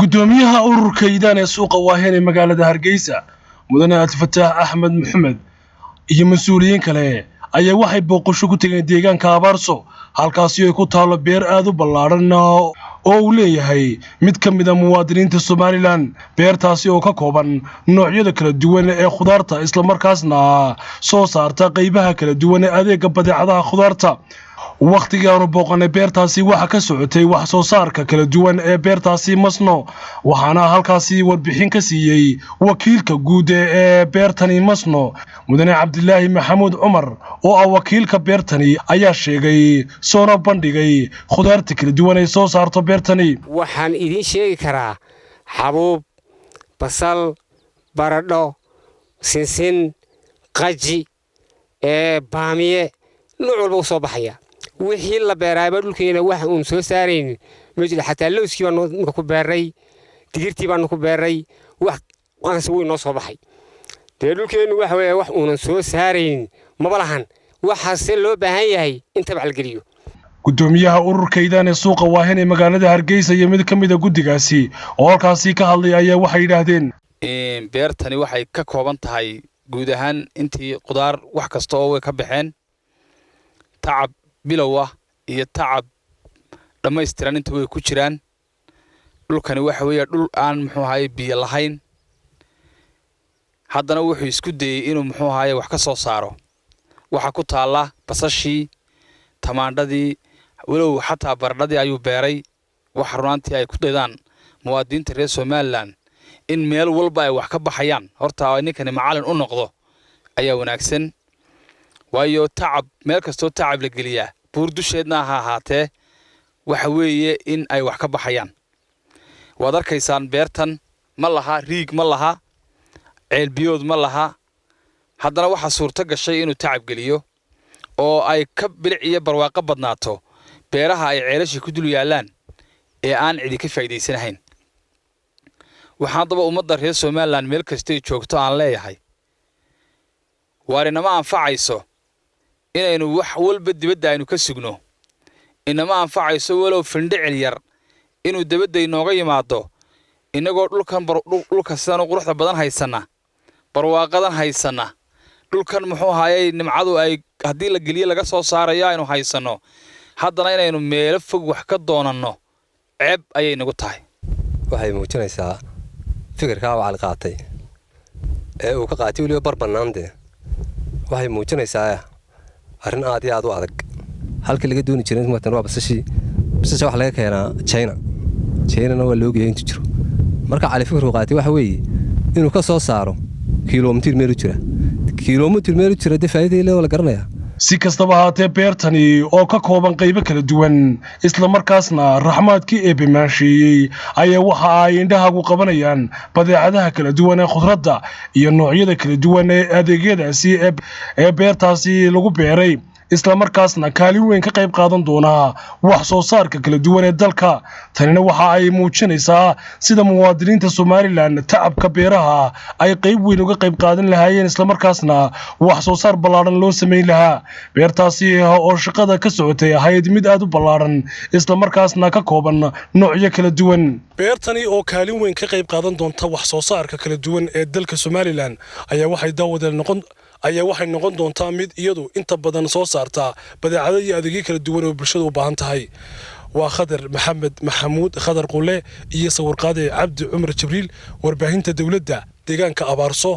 Gudoomiyaha ururka Iidaan ee suuqa Waaheen ee magaalada Hargeysa, Mudane Abdifataax Axmed Maxamed, iyo mas-uuliyiin kale ayaa waxay booqasho ku tegeen deegaanka Abaarso, halkaasi ay ku taalo beer aad u ballaadhan oo uu leeyahay mid ka mid a muwaadiniinta Somaliland. Beertaasi oo ka kooban noocyada kala duwan ee khudaarta, islamarkaasna soo saarta qaybaha kala duwan ee adeega badeecadaha khudaarta. Wakhtigii aanu booqanay beertaasi waxaa ka socotay wax soo saarka kala duwan ee beertaasi Masno, waxaana halkaasi warbixin ka siiyey wakiilka guud ee beertani Masno, Mudane Cabdilaahi Maxamuud Cumar, oo ah wakiilka beertani, ayaa sheegay soona bandhigay khudaarta kala duwan ay soo saarto beertani. Waxaan idiin sheegi karaa xabuub, basal, baradho, sinsin, qaji, baamiye, nooc walba u soo baxaya. Wixii la beeraayba dhulkeena wax uun soo saaraynin ma jiro. Xataa lowskii baanu imika ku beerray, digirtii baanu ku beerray, wax qaansi wuu inoo soo baxay. Dee dhulkeennu waxa weeye wax uunan soo saaraynin maba lahan. Waxaase loo baahan yahay in tabac la geliyo. Gudoomiyaha ururka Iidaan ee suuqa Waahen ee magaalada Hargeysa iyo mid ka mid a guddigaasi oo halkaasi ka hadlay ayaa waxay yidhaahdeen: Beertani waxay ka kooban tahay guud ahaan intii qudaar, wax kasta oo way ka baxeen. Tacab bilow ah iyo tacab dhammaystiran inta way ku jiraan. Dhulkani waxa weeye dhul aan, muxuu ahaye, biyo lahayn. Haddana wuxuu isku dayey inuu, muxuu ahaye, wax ka soo saaro. Waxaa ku taalla basashii, tamaandhadii, walow xataa baradhadii ayuu beeray. Waxa runaantii ay ku daydaan muwaadiniinta reer Somaliland in meel walba ay wax ka baxayaan. Horta ninkani macallin u noqdo ayaa wanaagsan, waayo tacab meel kastoo tacab la geliyaa, buur dusheedna ha ahaatee, waxa weeye in ay wax ka baxayaan. Waad arkaysaan, beertan ma laha riig, ma laha ceelbiyood, ma laha. Haddana waxaa suurto gashay inuu tacab geliyo oo ay ka bilic iyo barwaaqo badnaato beeraha ay ceelashii ku dul yaallaan ee aan cidi ka faa'iidaysanahayn. Waxaan haddaba ummadda reer Somaliland meel kastay joogto aan leeyahay: waar inama anfacayso inaynu wax walba dibadda aynu ka sugno. Inama anfacayso walow findhicil yar inuu dibadda inooga yimaado, innagoo dhulkan, dhulka sidan u quruxda badan haysanna, barwaaqadan haysanna, dhulkan, muxuu ahaayey, nimcadu ay haddii la geliyo laga soo saarayo aynu haysanno. Haddana inaynu meelo fog wax ka doonanno ceeb ayay nagu tahay. Waxay muujinaysaa fikirkaa uu Cali qaatay ee uu ka qaatay weliba bar bannaandee. Waxay muujinaysaa arrin aad iyo aad u adag. Halkii laga dooni jiray matan waa basashii. Basasha waxa laga keenaa China. Chinana waa loo geeya intuu jiro. Marka Cali fikirku qaatay waxa weeye inuu ka soo saaro kilomitir meel u jira, kilomitir meel u jira. Dee faa'iidai le waa la garanayaa. Si kastaba haatee, beertani oo ka kooban qaybo kala duwan, islamarkaasna raxmaadkii Eebbe maansheeyey, ayaa waxa ay indhahagu qabanayaan badeecadaha kala duwan ee khudradda iyo noocyada kala duwan ee adeegyadaasi ee beertaasi lagu beeray, islamarkaasna kaalin weyn ka qayb qaadan doonaa wax soo saarka kala duwan ee dalka. Tanina waxa ay muujinaysaa sida muwaadiniinta Somaliland tacabka beeraha ay qayb weyn uga qayb qaadan lahaayeen, islamarkaasna wax soo saar ballaadhan loo samayn lahaa. Beertaasi oo shaqada ka socotay ahayd mid aad u ballaadhan, islamarkaasna ka kooban noocyo kala duwan. Beertani oo kaalin weyn ka qayb qaadan doonta wax soo saarka kala duwan ee dalka Somaliland ayaa waxay daawadeel noqon ayaa waxay noqon doontaa mid iyadu inta badan soo saarta badeecado iyo adeegyo kala duwan oo bulshadu u baahan tahay. Waa Khadar Maxamed Maxamuud, Khadar Qule, iyo sawirqaade Cabdi Cumar Jibriil, warbaahinta dowladda, deegaanka Abaarso.